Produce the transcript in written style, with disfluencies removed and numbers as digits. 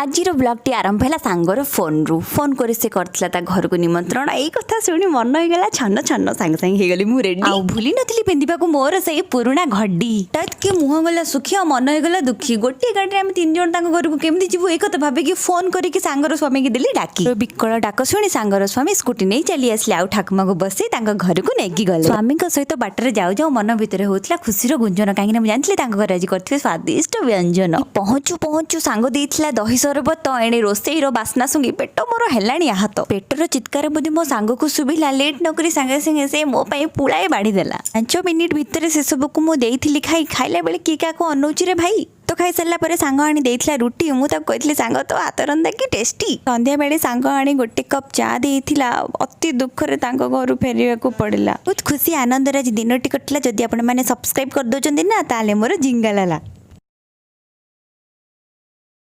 ଆଜିର ବ୍ଲଗ୍ଟି ଆରମ୍ଭ ହେଲା ସାଙ୍ଗର ଫୋନ୍ରୁ। ଫୋନ୍ କରି ସେ କରିଥିଲା ତା ଘରକୁ ନିମନ୍ତ୍ରଣ। ଏଇ କଥା ଶୁଣି ମନ ହେଇଗଲା ଛନ ଛନ। ସାଙ୍ଗେ ସାଙ୍ଗେ ହେଇଗଲି ମୁଁ ରେଡି। ଆଉ ଭୁଲି ନଥିଲି ପିନ୍ଧିବାକୁ ମୋର ସେଇ ପୁରୁଣା ଘଡ଼ି। ହଠାତ୍ କି ମୁହଁ ଗଲା ଶୁଖି ଆଉ ମନ ହେଇଗଲା ଦୁଃଖୀ। ଗୋଟିଏ ଗାଡ଼ିରେ ଆମେ ତିନି ଜଣ ତାଙ୍କ ଘରକୁ କେମିତି ଯିବୁ, ଏଇ କଥା ଭାବିକି ଫୋନ୍ କରିକି ସାଙ୍ଗର ସ୍ୱାମୀକି ଦେଲି ଡାକି। ବିକଳ ଡାକ ଶୁଣି ସାଙ୍ଗର ସ୍ୱାମୀ ସ୍କୁଟି ନେଇ ଚାଲି ଆସିଲେ ଆଉ ଠାକୁମାକୁ ବସେଇ ତାଙ୍କ ଘରକୁ ନେଇକି ଗଲେ। ସ୍ୱାମୀଙ୍କ ସହିତ ବାଟରେ ଯାଉ ଯାଉ ମନ ଭିତରେ ହେଉଥିଲା ଖୁସିର ଗୁଞ୍ଜନ, କାହିଁକିନା ମୁଁ ଜାଣିଥିଲି ତାଙ୍କ ଘରେ ଆଜି କରିଥିବେ ସ୍ୱାଦିଷ୍ଟ ବ୍ୟଞ୍ଜନ। ପହଞ୍ଚୁ ପହଞ୍ଚୁ ସାଙ୍ଗ ଦେଇଥିଲା ଦହି ସରବତ। ଏଣେ ରୋଷେଇର ବାସ୍ନା ଶୁଙ୍ଘି ପେଟ ମୋର ହେଲାଣି ଆହତ। ପେଟର ଚିତ୍କାର ବୋଧେ ମୋ ସାଙ୍ଗକୁ ଶୁଭିଲା। ଲେଟ୍ ନକରି ସାଙ୍ଗେ ସାଙ୍ଗେ ସେ ମୋ ପାଇଁ ପୁଳାଏ ବାଢ଼ିଦେଲା। 5 ମିନିଟ୍ ଭିତରେ ସେସବୁକୁ ମୁଁ ଦେଇଥିଲି ଖାଇ। ଖାଇଲା ବେଳେ କିଏ କାହାକୁ ଅନଉଛି ରେ ଭାଇ? ତ ଖାଇସାରିଲା ପରେ ସାଙ୍ଗ ଆଣି ଦେଇଥିଲା ରୁଟି। ମୁଁ ତାକୁ କହିଥିଲି, "ସାଙ୍ଗ, ତୋ ହାତ ରନ୍ଧା କି ଟେଷ୍ଟି!" ସନ୍ଧ୍ୟାବେଳେ ସାଙ୍ଗ ଆଣି ଗୋଟେ କପ୍ ଚା ଦେଇଥିଲା। ଅତି ଦୁଃଖରେ ତାଙ୍କ ଘରୁ ଫେରିବାକୁ ପଡ଼ିଲା। ବହୁତ ଖୁସି ଆନନ୍ଦରେ ଆଜି ଦିନଟି କଟିଲା। ଯଦି ଆପଣମାନେ ସବସ୍କ୍ରାଇବ୍ କରିଦେଉଛନ୍ତି ନା, ତାହେଲେ ମୋର ଜିଙ୍ଗାଲାଲା।